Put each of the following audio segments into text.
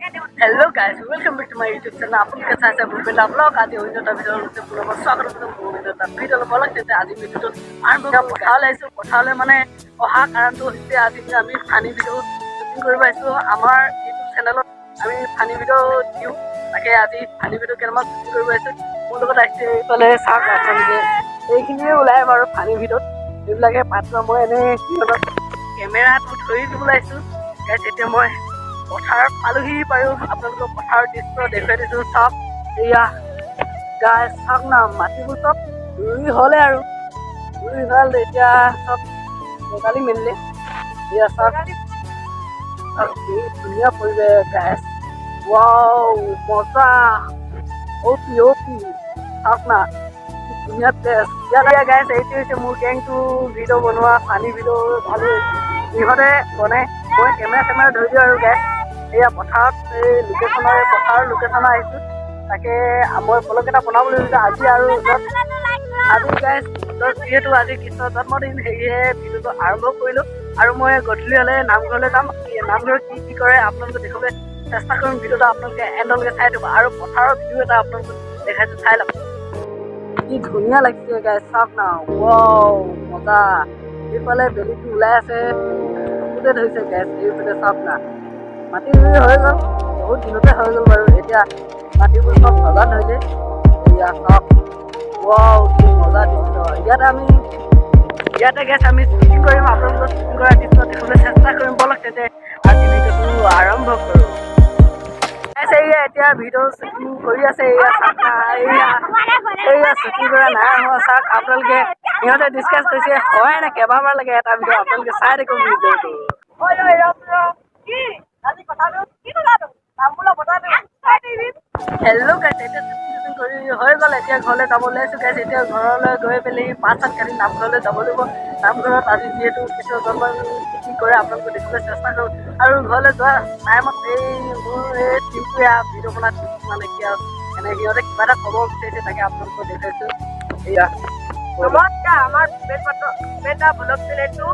Hello guys, welcome back to my YouTube channel. আপোনালোকে চাইছে Bhupen blog. আজি অন্য এটা ভিডিঅ'ৰ সৈতে পুনৰ স্বাগতম জনাইছোঁ মোৰ অন্য এটা ভিডিঅ'লৈ। বলক তেন্তে, আজি ভিডিঅ'টো আৰম্ভ কৰোঁ। পথাৰলৈ আহিছোঁ। পথাৰলৈ মানে অহা কাৰণটো হৈছে, আজি আমি ফানী ভিডিঅ' শ্বুটিং কৰিব আহিছোঁ। আমাৰ ইউটিউব চেনেলত আমি ফানী ভিডিঅ' দিওঁ। তাকে আজি ফানী ভিডিঅ' কেইটামান শ্বুটিং কৰিব আহিছোঁ। মোৰ লগত আহিছে, এইফালে চাওক আপোনালোকে, এইখিনিয়ে ওলাই বাৰু ফানী ভিডিঅ'ত, এইবিলাকে পাত্ৰ। মই এনেই সিহঁতক কেমেৰাটো ধৰি দিবলৈ আহিছোঁ। Guys, এতিয়া মই পথাৰত পালোহি বাৰু। আপোনালোকক পথাৰৰ দৃশ্য দেখুৱাই দিছোঁ, চাওক। এয়া গাইজ, চাওক না, মাটিবোৰ চব ৰুই হ'লে আৰু ৰুই হ'ল। এতিয়া চব গজালি মেলিলে। এয়া চাওক চাওক, কি ধুনীয়া পৰিৱেশ গাইজ। ৱাও, মজা, অপি অপি। চাওক না, কি ধুনীয়া প্লেচ ইয়াত। এয়া গাইজ, এইটো হৈছে মোৰ গেংটো। ভিডিঅ' বনোৱা, ফানী ভিডিঅ' ভালেই সিহঁতে বনাই, মই কেমেৰা চেমেৰা ধৰি দিওঁ আৰু। গাইজ, এয়া পথাৰত এই লোকেশ্যনৰ, পথাৰৰ লোকেশ্যনত আহিছোঁ। তাকে মই ব্লগ এটা বনাবলৈ ভাবিছোঁ আজি। আৰু য'ত আজি গাইজ, যিহেতু আজি কৃষ্ণৰ জন্মদিন, সেয়েহে ভিডিঅ'টো আৰম্ভ কৰিলোঁ। আৰু মই গধূলি হ'লে নামঘৰলৈ যাম। নামঘৰত কি কি কৰে আপোনালোকে দেখাবলৈ চেষ্টা কৰিম। ভিডিঅ'টো আপোনালোকে এণ্ডলৈকে চাই থাকিব। আৰু পথাৰৰ ভিডিঅ' এটা আপোনালোকক দেখাইছোঁ, চাই লওক। কি ধুনীয়া লাগিছে গাইজ, চাওক না। ৱাও, মজা। এইফালে বেলিটো ওলাই আছে, চকুতে ধৰিছে গাইজ। এইফালে চাওক না, মাটি ৰুই হৈ গ'ল, বহুত দিনতে হৈ গ'ল বাৰু। এতিয়া মাটিবোৰ চব সজাত হৈছে। এয়া চাওক, ৱাও, কি মজা দৃশ্য। ইয়াতে গাইজ আমি শ্বুটিং কৰিম। আপোনালোকক শ্বুটিং কৰা দৃশ্য দেখাবলৈ চেষ্টা কৰিম। বলক তেন্তে, আজি ভিডিঅ'টো আৰম্ভ কৰোঁ। গাইজ, এইয়া এতিয়া ভিডিঅ' শ্বুটিং কৰি আছে। এয়া চাওক না, এইয়া এইয়া শ্বুটিং কৰা নাই হোৱা। চাওক আপোনালোকে, সিহঁতে ডিছকাছ কৰিছে, হয় নে কেইবাবাৰ লাগে এটা ভিডিঅ'। আপোনালোকে চাই থাকক ভিডিঅ'টো। ঐ ঐ, ৰম ৰম, কি আজি কথাটো? কি কথাটো? হেল্ল' গাইছ, এতিয়া শ্বুটিং টুটিং কৰি হৈ গ'ল। এতিয়া ঘৰলৈ যাব ওলাইছোঁ গাইছ। এতিয়া ঘৰলৈ গৈ পেলাই পাত চাত কাটি নামঘৰলৈ যাব লাগিব। নামঘৰত আজি যিহেতু কৃষ্ণ জন্ম, কি কি কৰে আপোনালোকক দেখিবলৈ চেষ্টা কৰোঁ। আৰু ঘৰলৈ যোৱা টাইমত এই মোৰ এই টিমটোৱে, ভিডিঅ' বনোৱা টিমটো, মানে কি আৰু এনে সিহঁতে কিবা এটা ক'ব বিচাৰিছে, তাকে আপোনালোকক দেখুৱাইছোঁ। এয়া। নমস্কাৰ, আমাৰ ভূপেন পাত্ৰ, ভূপেন দা ব্লগ চেনেলটো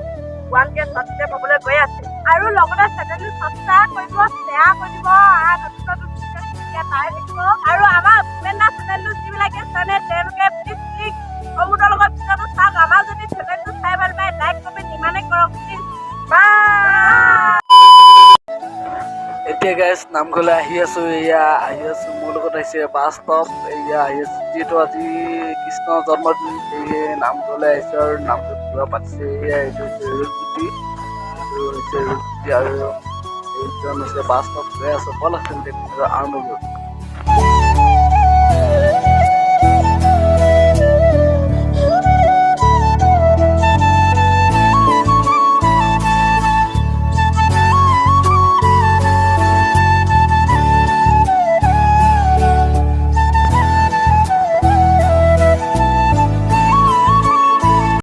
1K subscribe হ'বলৈ গৈ আছে। আৰু লগতে চেনেলটো ছাবস্ক্ৰাইব কৰিব, শ্বেয়াৰ কৰিব আৰু নতুন নতুন ভিডিঅ' পাই থাকিব। আৰু আমাৰ ভূপেন দা চেনেলটো যিবিলাকে চানে, তেওঁলোকে প্লিজ প্লিজ সমূহৰ লগত ভিডিঅ'টো চাওক। আমাৰ যদি চেনেলটো চাই ভাল পায়, লাইক, কমেণ্ট ইমানেই কৰক প্লিজ। বাই। এতিয়া গাইছ, নামঘৰলৈ আহি আছো। এয়া আহি আছো, মোৰ লগত আহিছে বাস্তৱ। এয়া আহি আছো। যিহেতু আজি কৃষ্ণ জন্মদিন, সেয়ে নামঘৰলৈ আহিছো আৰু নামঘৰত কিবা পাতিছে। এয়া এইটো হৈছে ৰূপজ্যোতি, এইটো হৈছে ৰূপজ্যোতি আৰু এইজন হৈছে বাস্তৱ। গৈ আছো, বলক তেন্তে, ভিডিঅ' আৰম্ভ কৰোঁ।